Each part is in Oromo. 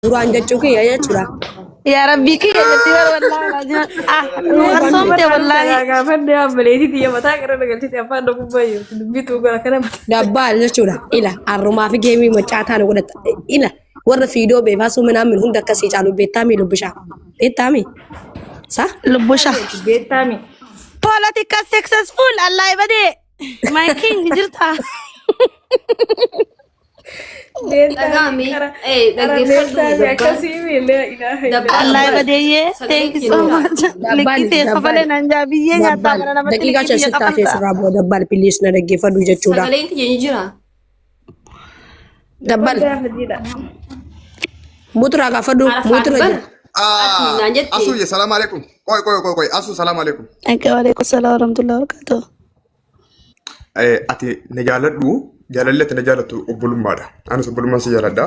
Duraan jechuu kiyya jechuudha. Yaa rabbii kiyya jetti bar wallaahi laazima. Ah nu arsoomte wallaahi. Gaafadhe abbaleetii tiyya mataa gara galchite afaan dhukkubaa jirti dubbituu gara kana mataa. Dabbaal jechuudha. Ila arrumaa fi geemii macaataa nu godhata. Ila warra fiidoo beefaa suuminaa min hunda akkasii caalu beektaami lubbishaa. Beektaami? Sa? Lubbusha. Beektaami. Politika successful Allah ibadee. My king jirta. Dhagaami. Dhaggeeffadhu dabbaan. Akkasii miillee ilaaha Dabbaan. Allah ibadeeyye. Thank you so much. Dabbaan Likkii ta'e dabbaan kafalee naan jaa biyyee nyaataa dabbaan mana namatti daqiiqaa likkii shan biyya sitti hafee kafalta. sirraa bu'a dabbaan piliis na dhaggeeffadhu jechuudha. Sagaleen kiyya ni jira. Dabbal muturaa gaafadhu Arafaat mutura bar. jira. Ati naan jette. Asu je salam alaikum. Koi koi koi koi. Asu salam alaikum. Akka waalaikum salaam warahmatullahi wabarakatuh. Ati na jaaladhu jaalalli ati na jaalattu obbolummaadha. Anis obbolummaan si jaaladha.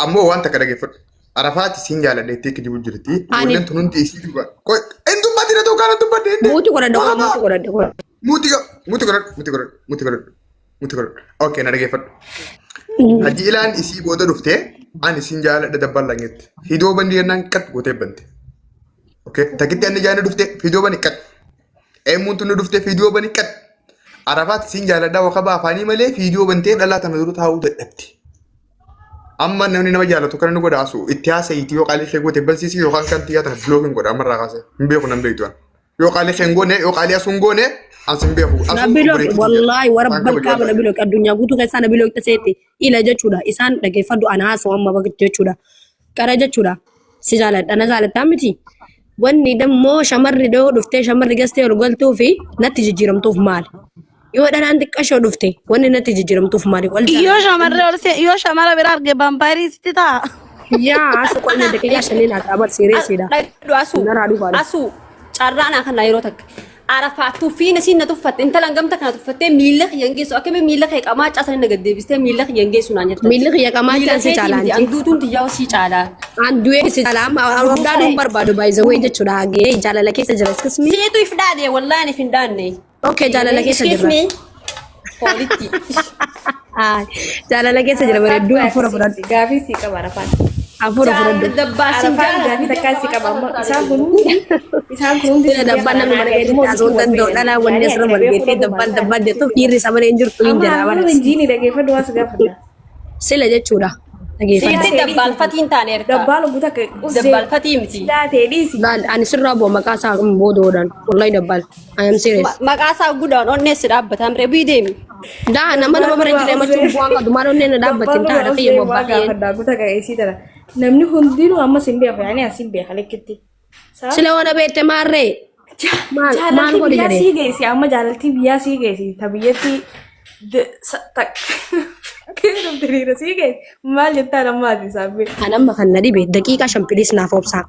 Ammoo waan takka dhageeffadhu. Arafaati siin jaaladha jettee kijibu jirti. Ani Ijoolleen tun hundi isii duuba. Koi hin dubbatin haa ta'u kaana dubbadde hinde. muuti godhadhe qoy Waama. muuti godhadhe qoy. Muuti muuti godhadhu muuti godhadhu muuti godhadhu muuti godhadhu. Okay na dhageeffadhu. Hajji ilaan isii booda dhuftee ani siin jaaladha dabballaan jette. Fidoo bandi jennaan qat gootee bante. Okay takitti anni jaanni dhuftee fidoo bani qat. Eemmuun tun dhuftee fiidiyoo bani qad. Arafaat siin jaaladhaa wakaba afaanii malee fiidiyoo bantee dhalaa tana dura taa'uu dadhabde. Amma namni nama jaalatu kana nu godha asu itti haasa'iiti yoo qaalii kee goote bansiisi yookaan kan xiyyaa tana bilookin godha ammarraa kaasee hin beeku nan beektu an. Yoo qaalii kee hin goone yoo qaalii asuu hin goone an sin beeku asuun Nabi Look obboleettii tiyya. wallaahi Waan warabbal kabaju kaaba wallaahi. Nabi Look addunyaa guutuu keessaa Nabi Look taseetti ila jechuudha isaan dhageeffadhu ana haasa'u amma bakka jechuudha qara jechuudha si jaaladha na jaalattaa miti Wanni dammoo shamarri dhiyoo dhuftee shamarri gastee ol galtuu fi natti jijjiiramtuuf maali? Yoo dhalaan xiqqashoo dhufte wanni natti jijjiiramtuuf maali? Wal Yoo jaalladha. shamarree ol see yoo shamara bira arge vaampaayirii sitti ta'a. Yaa asu qonna daqiiqaa shaniin haa bar siireesiidha. Dhaggeeffadhu asuu. Naraa dhufaadha. Asuu. Carraa naa kana yeroo takka. Arafaa tuffiin isiin na tuffatte intala hangamta kana tuffattee miila kiyya hin geessu akkamiin miila kee qamaa caasanii na gaddeebistee miila kiyya hin geessu naan jettan. Miilli kiyya qamaa Miila caan si keetii caala miti anti. anduutuun tiyyaa sii caalaa. An du'ee si caala amma waggaa dhuun barbaadu by the way jechuudha. Hagee jaalala keessa jira excuse me. Siitu if dhaade wallaahi ani if hin dhaanne. Okay jaalala keessa Excuse jirra. me. Hoolitti. Ah, Jaalala keessa jira bareedduu hafuura fudhadhu. Gaafii sii qaba Arafaan. Hafuura fudhadhu. Dabbaasin Arafaan gaafii takkaa sii qaba amma isaan kun hundi isaan kun hundi Sila dabbaan namni mana keessatti haasa'uu hin danda'u. Dhalaa wanni asirra wal geettee dabbaan dabbaan jettuuf dhiirri isa malee hin jirtu hin Amma jedha amma baras. injiini dhageeffadhu waan si gaafadha. Sila jechuudha. Dhageeffadha. Siitti dabbaalfatiin taane erga. Dabbaan lubbuu takka ussee Dabbaalfatii miti. taatee dhiisi. Laal ani sirraa bu'a maqaa isaa booda oodhaan. Wallahi dabbaal. I am serious. Maqaa isaa guddaan onneessi dhaabbata amree bu'ii deemi. Daa nama nama bira hin jirre machuun bu'aan qabdu maal onneen na dhaabbatte hin ta'a kiyya Waa bobbaa kiyyeen. gaafadha guuta ga'eessii tana. Namni hundinuu amma sin beeku yaani asin beeka likkitti. Saa Sila waan beekte maarree maal maal jaalaltii godhi biyyaa jedhee. sii geessi amma jaalaltii biyyaa sii geessi ta biyyatti diriira sii geessi maal jettaan amma ati saabbee. Kan amma kan na dhibe daqiiqaa shan piliis naaf obsaa.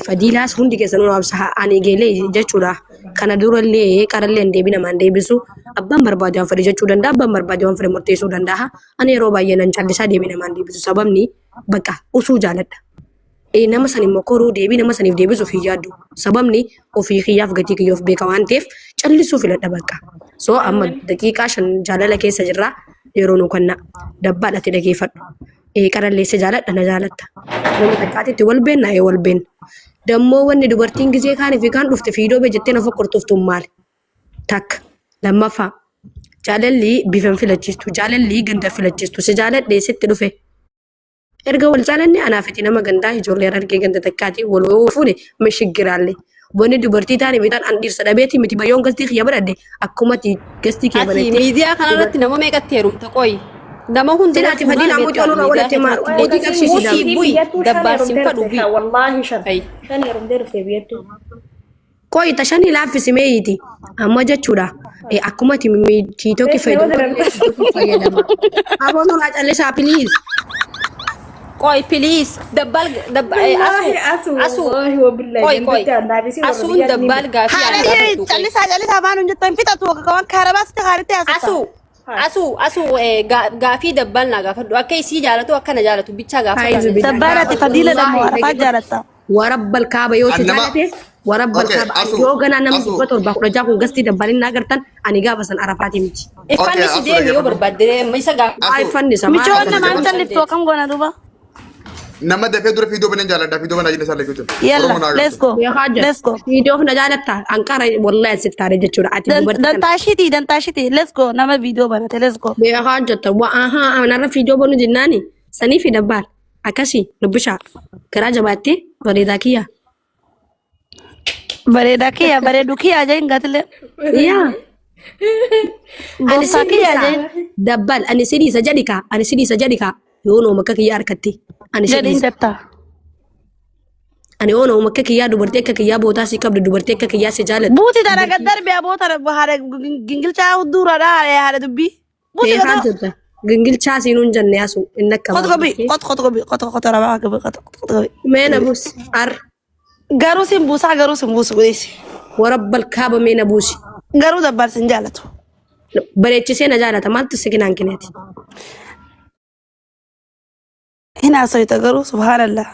Fadiilaas hundi keessanuu naaf obsaa ani geelee jechuudha. Kana durallee qarallee hin deebi namaan deebisu abbaan barbaade waan fedhe jechuu danda'a abbaan barbaade waan fedhe murteessuu danda'a. Ani yeroo baay'ee nan callisaa deebii namaan deebisu sababni bakka usuu jaaladha. Nama san immoo koruu deebii nama saniif deebisuuf hin yaaddu. Sababni ofii kiyyaaf gatii kiyya of beeka waan ta'eef callisuu filadha bakka. So amma daqiiqaa shan jaalala keessa jirra yeroo nu kanna dabbaadha ati dhageeffadhu. Qaralleessa jaaladha na jaalatta. Nama takkaatitti wal beenna wal beenna. Dammoo wanni dubartiin gizee kaanii fi kaan dhufte fiidoo bee jettee na fokkortuuf maali? Takka. Lammaffaa jaalalli bifa hin filachiistu jaalalli ganda filachiistu si jaaladhee sitti dhufe. Erga wal jaalanne anaaf ati nama gandaa ijoollee harargee ganda takkaati wal wal fuune mishiggiraalle. Wanni dubartii taane miidhaan an dhirsa dhabeeti miti bayoon gastii kiyya banadhe akkuma ati gastii kee Ati banattee miidiyaa kanarratti nama meeqatti heerumta qoyi? Nama hunda Sila ati fadhiin ammoo onurraa godhatte maal mootii qabsiisi Usii daal. bu'i dabbaarsin fadhu bu'i. Wallaahi shan. Ayi. Shan heerumtee dhuftee biyyattuu. Qoyi ta shanii laaffisi meeyiti amma jechuudha. Akkuma ati tiitookii fayyadamtu tiitookii fayyadama. Aboo nurraa callisaa please. Qoy please dabbaal dabba Wallaahi asuu asuu asuu wallaahi wabillahi qoy qoy gandatti andaabisii warra asuun biyyaatti ni dabbaal gaafii aan Haadha gaafattu qoy. callisaa callisaa afaan hin jettan fixatu waan kaarabaasitti haaritti haasofta. Asuu asuu asuu gaafii dabbaal naa gaafadhu akka isii jaalatu akka na jaalatu bichaa gaafadhu. Faayizu billah. Dabbaal ati fadiila dammoo arafaa jaalatta. Warabbal kaaba yoo si An nama jaalate warabbal Okay, kaaba ani asu yoo ganaa nama asu 716 kun gastii dabbalin na agartan ani gaafa san arafaati miti. Okay, Iffanni si asu deemi yoo dhaggeeffadhu. barbaadde isa gaafadhu. Maa Asu iffanni isa maal Michoon asu namaan dhaggeeffadhu. calliftu akkam goona duuba. Nama dafee dura fiidoo baneen jaaladha. Fiidoo banaa jenne isaan lachuutiin. Yalla, Oromoo naa let's agartu. go. Beekaa jira. Let's go. Viidiyoof na jaalatta. Anqara wallahi sitti taare jechuudha. Ati dubartii kana. Dantaashiiti, dantaashiiti. Let's go. Nama viidiyoo banate, let's go. Beekaa jirta. Waa ahaa anarra viidiyoo banuu jennaani. Sanii fi dabbaal. Akkasii dubbishaa. Garaa jabaattee bareedaa kiyya. Bareedaa kiyya, bareedu kiyya jeen gatile. Yaa. Ani Gooftaa si kiyya dhiisa. jeen. Dabbal ani si dhiisa jedhi kaa. Ani si dhiisa jedhi kaa. Yoo nooma akka kiyyaa harkatti. Ani si Jedhiin dhiisa. jettaa. Ani yoo nooma akka kiyyaa dubartii akka kiyyaa bootaa si qabdu dubartii akka kiyyaa si jaallattu. Buuti tana gad darbe aboo tana haadha gingilchaa duuraadha haadha haadha dubbii. Buuti Beekaa gadoo. jirta. Gingilchaa siinuun jenne asu inni akka Qotu qabi qotu qotu qabi qotu qotu rabaa qabi qotu qotu qabi. Meena buusi. Ar. Garuu sin buusaa garuu sin buusu godheesi. Warabbal kaaba meena buusi. Garuu dabbaal sin jaalatu. Bareechisee na jaalata maaltu si kinaan kineeti. Hin haasoyta garuu subhaanallah.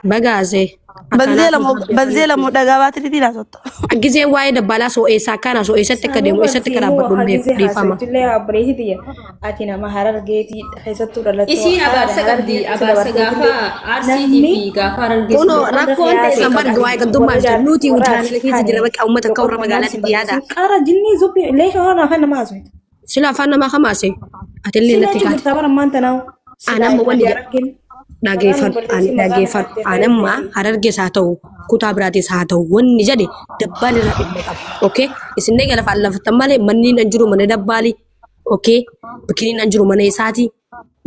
Bagaasee. Banzee lamoo banzee lamoo dhagaa baatiriitiin haasotta. Giseen waa'ee dabbaalaa soo eessaa akkaana soo eessatti akka deemu eessatti akka dhaabbadhu hin beeku dhiifama. Illee obboleessi tiyya ati nama harargeetii keessattuu dhalattuu Isiin abaarsa qabdi. Abaarsa gaafa Arsiitii fi gaafa Harargeessu. Kunoo rakkoon ta'e san bar waa'ee gandummaa jirtu nuti jaalala keessa jira bakka uummata akka warra magaalaatti yaada. Qara jinnii zubbi leesha waan afaan nama haasoftu. Sila afaan namaa kamaase atillee Sila natti jechuun kaate. jirta bara ammaan tanaa. Ani amma wanni dhageeffadhu ani dhageeffadhu ani amma harargees haa ta'u kutaa biraatis haa ta'u wanni jedhe dabbaal irraa dhimma qaba. Okay isin eega lafaan lafattan malee manni nan jiru mana dabbaali. Okay bikiniin nan jiru mana isaati.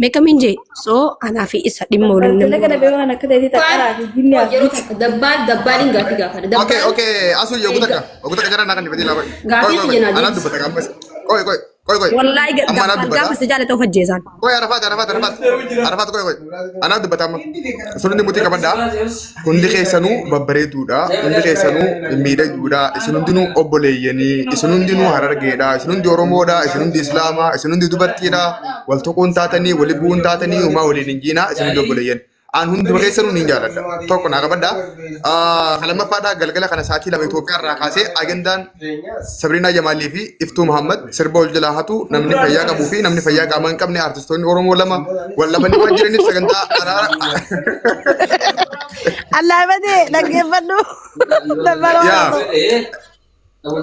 Meeqamiin jee soo anaa fi isa dhimma waliin Daldala kana namni. beeku waan akka ta'etti taqqaraa fi jinni Yeroo takka dabbaal dabbaaliin gaafii gaafadha. Okay, Dabbaal okay. Asu yogu takka. Yogu takka jara nakan dibati labai. Koi gaafii koi kiyya koi. naa Anaa deebisi. dubbata ammas. Koi koi koi koi. Wallaahi Amma anaa dabbaal dubbata. gaafa si jaalate of ajjeesaan. Koi Arafat Arafat Arafat. Arafat koi koi. Anaa dubbata amma. Isin hundi mutii qabadhaa. Hundi keessanuu babbareeduudha. Hundi keessanuu miidhagduudha. Isin hundinuu obboleeyyanii. Isin hundinuu harargeedha. Isin hundi Oromoodha. Isin hundi Islaamaa. Isin hundi dubartiidha. Wal tuquun taatanii, wali bu'uun taatanii, uumaa waliin hin jiinaa. Isin hundi obboleeyyan. An hunduma keessanuu niin jaaladha. Tokko naa qabadha. Kan lammaffaadha galgala kana sa'aatii 2 Itoophiyaa irraa kaasee agendaan Sabriinaa Jamaalii fi Iftuu Muhammad sirba wal jalaa hatu namni fayyaa qabuu fi namni fayyaa qaamaa hin qabne artistoonni Oromoo lama wal dhabanii waan jiraniif sagantaa araara Allah badee dhaggeeffadhu. Dabbaal waan yaa haasa'u.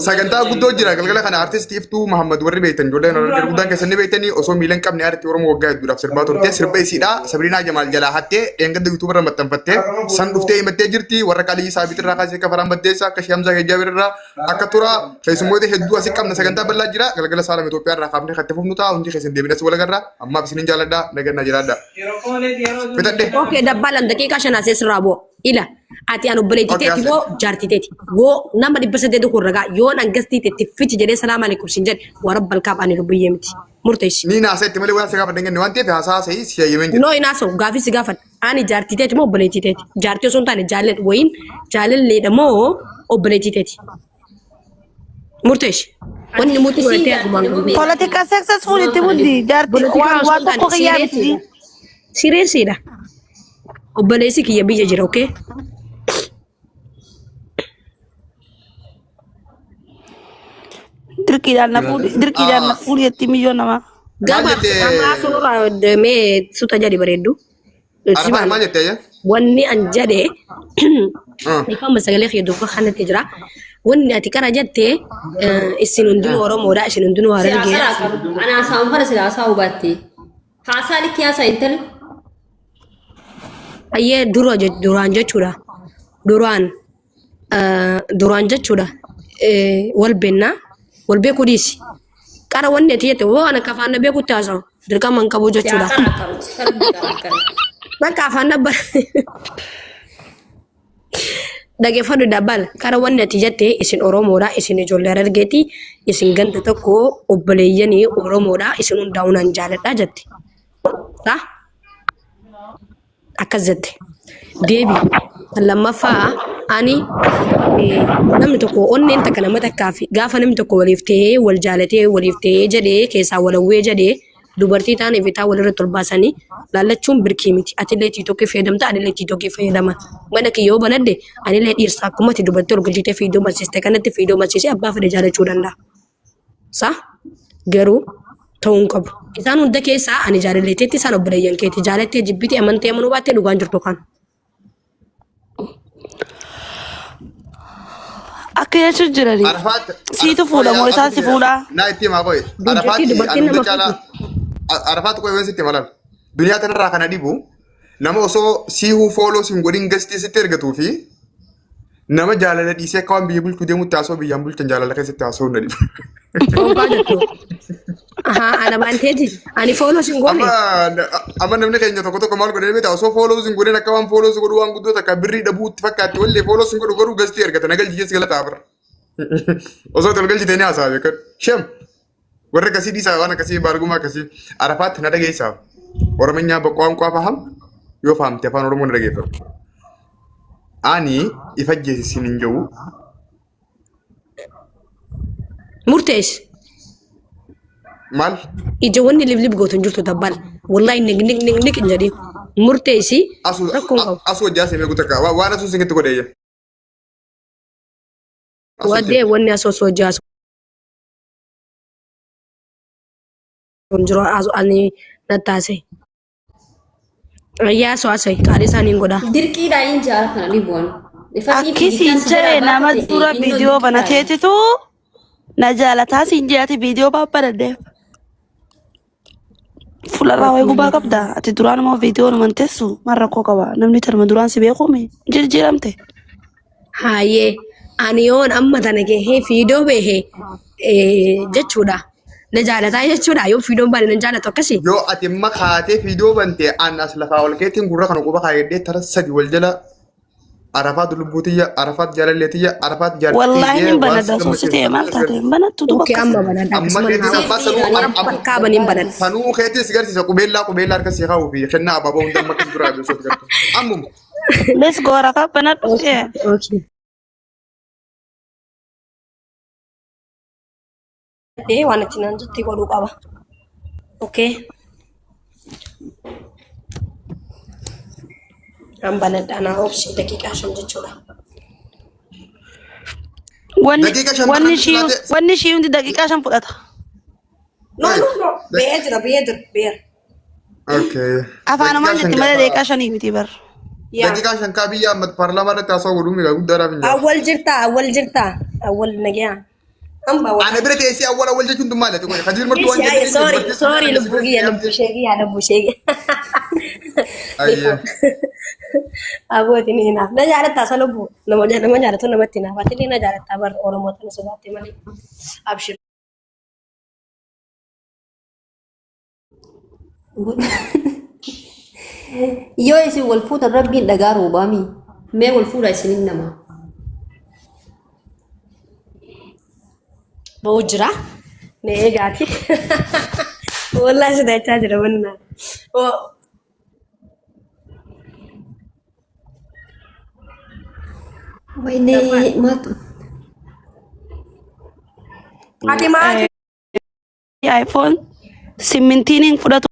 Sagantaa guddoo jira galgala kana artistii Iftuu Muhammad warri beektan ijoolleen Harargee guddaan keessan ni beektanii osoo miila hin qabne aartii Oromoo waggaa hedduudhaaf sirbaa turte sirba isiidha Sabriinaa Jamaal jalaa hattee dheengadda yuutuuba irra maxxanfattee san dhuftee himattee jirti warra Qalii Saabit irraa kaasee akka Faraan Baddeessaa akka Shee Hamzaa Hejjaabir irraa akka Turaa keessummoota hedduu asii qabna sagantaa bal'aa jira galgala saalama Itoophiyaa irraa kaafnee kan itti fufnu ta'a hundi keessan deebinee as wal agarra ammaaf isinin jaaladha nagannaa jiraadha. Fixadhe. Okay dabbaalan daqiiqaa shan asee sirraa bu'a. Ila ati an obboleettii Okay, teeti asee. moo jaartii teeti? Yoo nama 800 kun ragaa yoon angastii teetti fichi jedhee salaam alaikum sin jedhe warabbal kaab ani lubbiyyee miti. Murteessi. Ni naasa itti malee waan si gaafadhe hin kenne waan ta'eef haasaa haasa'ii si hayyameen jira. Noo hin haasa'u gaafii si gaafadha. Ani jaartii teeti moo obboleettii teeti? Jaartii osoo hin taane jaalladhu wayiin jaalalleedha moo obboleettii teeti? Murteessi. Wanni murtii Isiin godhattee jaartii argumaan nama qabdu. meeqa? Politika successful itti muddi jaarti Politikaa waan osoo waan hin taane tokko kiyyaa miti. sireesiidha. Sireesiidha. Obboleessi kiyya biyya jira, okay? Dirqiidhaan na fuudhi dirqiidhaan na fuudhi jetti miyyoo namaa. Maal Gama jette? ammaa suuraa mee suuta jedhi bareeddu. Si Arafat baala. maal jette ayya? Wanni an jedhe ifama sagalee kiyya duuba kanatti jira. Wanni ati qara jette isin hundinuu Oromoodha, isin hundinuu Siyaasa Harargeedha. irraa qabu. Ana haasa'uun kana sila haasa'uu baatte. Haasaa likkii haasaa intala. Ayyee dura duraan jechuudha. Duraan duraan jechuudha. Wal beennaa wal beekuu dhiisi. Qara wanni ati jette waan akka afaan na beekutti haasa'u dirqama hin qabu jechuudha. Siyaasa irraa qabu. Sarbii qaba. Bakka afaan na bara. Dhageeffadhu dabbal qara wanni ati jette isin Oromoodha isin ijoollee Harargeeti isin ganda tokko obboleeyyanii Oromoodha isin hundaa'uu nan jaaladha jette. Saa? Akkas jette. Deebi. Kan lammaffaa ani namni tokko onneen takka nama takkaa fi gaafa namni tokko waliif ta'ee wal jaalatee waliif ta'ee jedhee keessaa walawwee jedhee dubartii taanee fi taa walirratti ol baasanii laallachuun birkii miti. Atillee tiitookii fayyadamta anillee tiitookii fayyadama. Mana kiyya yoo banadde anillee dhiirsa akkuma ati dubartii ol galchitee fiidoo barsiiste kanatti fiidoo barsiisee abbaa fedhe jaalachuu danda'a. Sa garuu Ta'uu hin qabu. Isaan hunda keessaa ani jaalalleeteetti isaan obboleeyyan keeti. Jaalattee jibbitee amantee amanuu baattee dhugaan jirtu kan. Akka jechuun jirani. Arafaat Siitu fuudha moo isaan si fuudhaa? Naa itti himaa qoye. Dubartii Arafaati dubartiin ani hunda nama caalaa Arafaat qoye waan sitti himaa laal. Duniyaa tanarraa kana dhibu nama osoo siihuu fooloo sin godhin gastii sitti ergatuu fi nama jaalala dhiisee akka waan biyya bulchuu deemutti haasoo biyyaan bulchan jaalala keessatti haasoo na dhiba. Hoggaa jettu. Ahaa ana baanteeti. Ani fooloo sin goone. Amma amma namni keenya tokko tokko maal godhee beektaa osoo fooloo sin godhin akka waan fooloo si godhu waan guddoo takka birrii dhabuutti fakkaatti wallee fooloo sin godhu garuu gastii ergata na galchi keessa galataa bara. Osoo tol galchitee ni haasa'a beekan. Shem warra akkasii dhiisaa waan akkasii baarguma akkasii Arafaatti na dhageessaa. Orominyaa ቋንቋ faham yoo fahamte afaan Oromoo na dhageeffatu. Ani ifa jeesisin hin jiru. Murteessi. Maal? Ija wanni liblib gootu hin jirtu dabbal. Wallahi nig nig nig nig hin jedhin. Murteessi Asuu rakkoo hin qabu. asuu hojjaa seemee guutakka waan asuu singitti godheeyya. Asuu Waddee wanni asoo osoo hojjaa asoo hin jiru asoo ani nattaase. Ayyaa asoo asoo qaalii isaanii hin godhaa. Dirqiidhaan hin jaala kana dhibuun. Akki siin jedhe nama dura viidiyoo banateetitu na jaalataa siin jedhati viidiyoo baabbanadheef. Fuularraa wayii gubaa qabda. Ati duraan immoo viidiyoo numan teessu maal rakkoo qaba? Namni tanuma duraan si beekuumi jijjiiramte. Haayee ani yoon amma tana gahee fiidoo behe jechuudha. Na jaalataa jechuudha. Yoo fiidoon baane nan jaalatu akkasii. Yoo ati amma kaatee fiidoo bante an as lafaa ol keetiin gurra kana quba kaayedhee tara sadi wal jala Arafaat lubbuu tiyya, Arafaat jaalallee tiyya, Arafaat jaartii Wallaahi tiyya nin waan banadha si osoo si gammachiisu ta'e maal taate hin banattu duba Okkee akkasii. amma banadha Amma akkasuma keetis naa abbaa sanuu warra bakkaa baniin banadha. sanuu keetis garsiisa qubeellaa qubeellaa harka si kaa'uu fi kennaa abaaboo hunda amma akkas duraa beeksisa gartu. Ammuma. Let's go Arafaa banadhu ta'e. Okay. Waan itti naan jetti godhuu qaba. Okay. An banadha naa obsi daqiiqaa 5 jechuudha. Wanni Daqiiqa 5 wanni irratti ishii laatee wanni ishii hundi daqiiqaa 5 fudhata. No no no ba'ee jira ba'ee jira ba'eera. Okay. Afaanumaan Daqiiqaa 5 jetti malee gaafa daqiiqaa 5 miti bar. Yaa. daqiiqaa 5 kaa biyya amma paarlaamaa irratti haasawaa godhuu miidha guddaadhaaf hin jiru. Awwal jirtaa awwal jirtaa awwal nagaa. Amma awwal. Ana bira teessee awwal awwal jechuun tun maali? Ati qoy Khadiir martuu waan Ishee jettaniif sorry dubartii sorry sun lubbuu kiyya lubbuu ishee kiyya lubbuu ishee kiyya. Ayyee. Abootiin ni hinaaf. Na jaalattaa isa lubbuu nama nama jaalatu namatti hinaaf. Ati na jaalattaa bar Oromoo tana sodaatte malee. Abshir. Yoo isin wal fuutan rabbiin dhagaa roobaami. Mee wal fuudhaa isinin namaa. Ba'uu jira. Na eegaati. Wallaahi sodaachaa jira wanna. Wayne maaltu? Ati maal iPhone simmintiin hin fudhatu.